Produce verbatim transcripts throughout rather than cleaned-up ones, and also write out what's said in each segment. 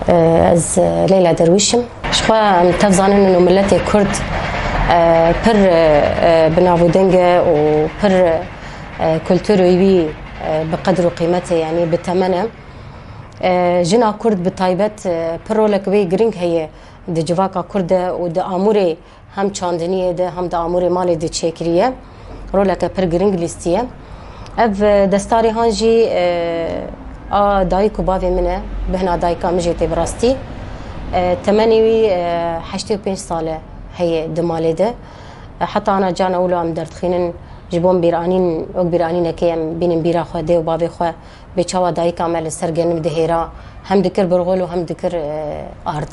Ez Leyla Derwîş im. Ji xwe em tev zanîn û miletê Kurd, e, pir, e, bi nav û deng e û pir, e, kulturê wî, e, bi qedir û qîmetê, yanî bi temen e. E, jina Kurd bi taybet, e, pir rolek wê giring heye di civaka Kurd de û di amûrê hem çandiniyê de hem de amûrê malê de çêkiriye. Roleke pir giring lîstiye. Ev, e, destarê han jî, e, a dayik û bavê min e, bihna dayika min jê tê bi rastî. E, temenê wî, e, heştê û pênc sal e heye di malê de. E, heta ana cana wilo em derdixînin, ji bo em bîranîn, wek bîranînekê em bînin bîra xwe, dê û bavê xwe, bê çawa dayika me li ser genim dihêra, hem dikir birxul û hem dikir, e, ard.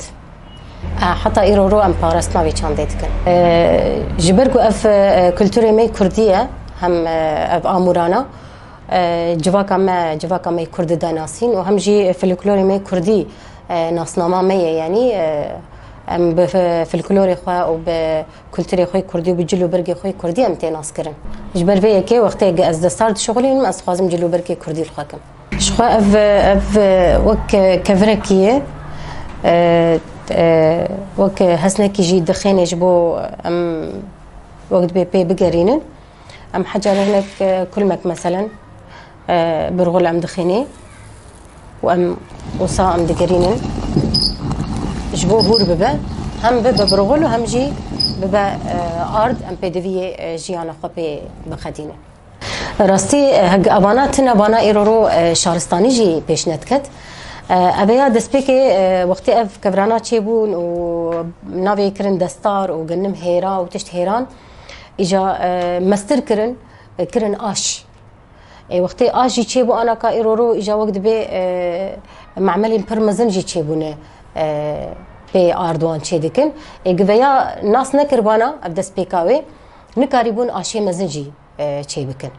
E, heta îro ro em parastina vê çandê dikin. E, ji ber ku ev, e, kulturê me kurdî ye, hem, e, ev amûrana, e, civaka me, civaka me kurdî de nasîn û hem jî folklorê me kurdî, e, nasnama me ye, yanî, e, em bi f-, folklorê xwe û bi kulturê xwe kurdî û bi cil û birgê xwe kurdî em tê naskirin. Ji ber vê yekê wextê ez destar dişixulînim, ez dixwazim cil û birgê kurdî li xwe kim. Ji xwe ev, ev wek kevirekî ye, e, e, wek hesnekî jî dixêne ji bo em wek dibê pê bigerînin. Em heca re hinek, e, kulmek meselen, e, birxul em dixênê û em wisa em digerînin ji bo hûr bibe, hem bibe birxul û hem jî bibe, e, ard, em pêdiviyê, e, jiyana xwe pê biqedînin. Rastî, e, heg-, evana tune vana îro ro, e, şaristanî jî pêş nediket. E, eveya destpêkê, e, wextê ev kevirana çêbûn û navê kirin destar û genim hêra û tişt hêran, îja, e, mestir kirin, e, kirin aş. E, wextê aş jî çêbû anaka îro ro îja wek dibê, e, memelên pir mezin jî çêbûne, e, pê ardwan çêdikin. E, giveya nas nekiribana ev destpêka wê, nikarîbûn aşê mezin jî e, çê bikin.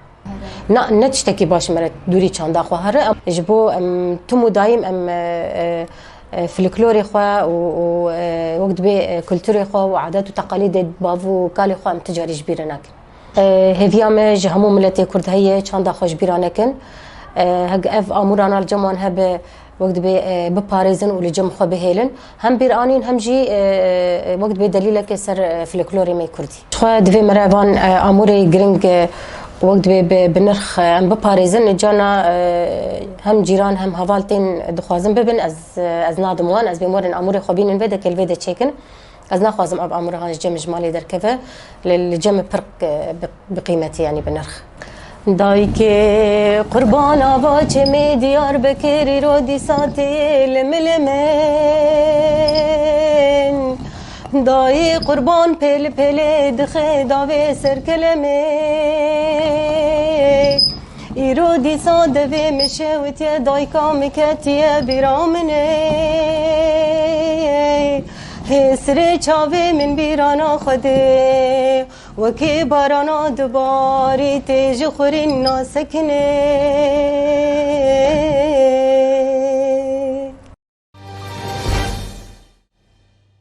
Na, ne tiştekî baş e mere dûrî çanda xwe here. Em, ji bo em tim û dayîm em, e, e, e, folklorê xwe û, û, e, wek dibê, e, kulturê xwe û adet û teqalîdê bav û kalê xwe em ti carî ji bîr re nakin. E, hêviya me ji hemû miletê Kurd heye çanda xwe ji bîra nekin. E, heg ev amûrana li cem wan hebe, wek dibê, e, biparêzin û li cem xwe bihêlin. Hem bîr anîn hem jî, e, e, wek dibê delîleke ser, e, folklorê me kurdî. Xwe divê mere van, e, amûrê giring, e, wek dibê bi, bi nirx, e, em biparêzin. Cana, e, hem cîran hem heval tên dixwazin bibin. Ez, e, ez nadim wan, ez bê morên amûrê xwe bînin vê de, kêl vê de çêkin. Ez naxwazim ev amûra han ji cem ji malê derkeve. Li, li cem pir, e, bi, bi qîmetî, yanî bi nirx. Dayikê qurban ava çemê Diyarbekir îro dîsa tê lim limin. Dayê qurban pêl pêlê dixe davê ser kelemê. Îro dîsa devê min şewitiye, dayka min ketiye bîra min ê. Hêsirê çavê min bîrana Xwedê, wekê barana dibarî tê ji xurîn nasekinê.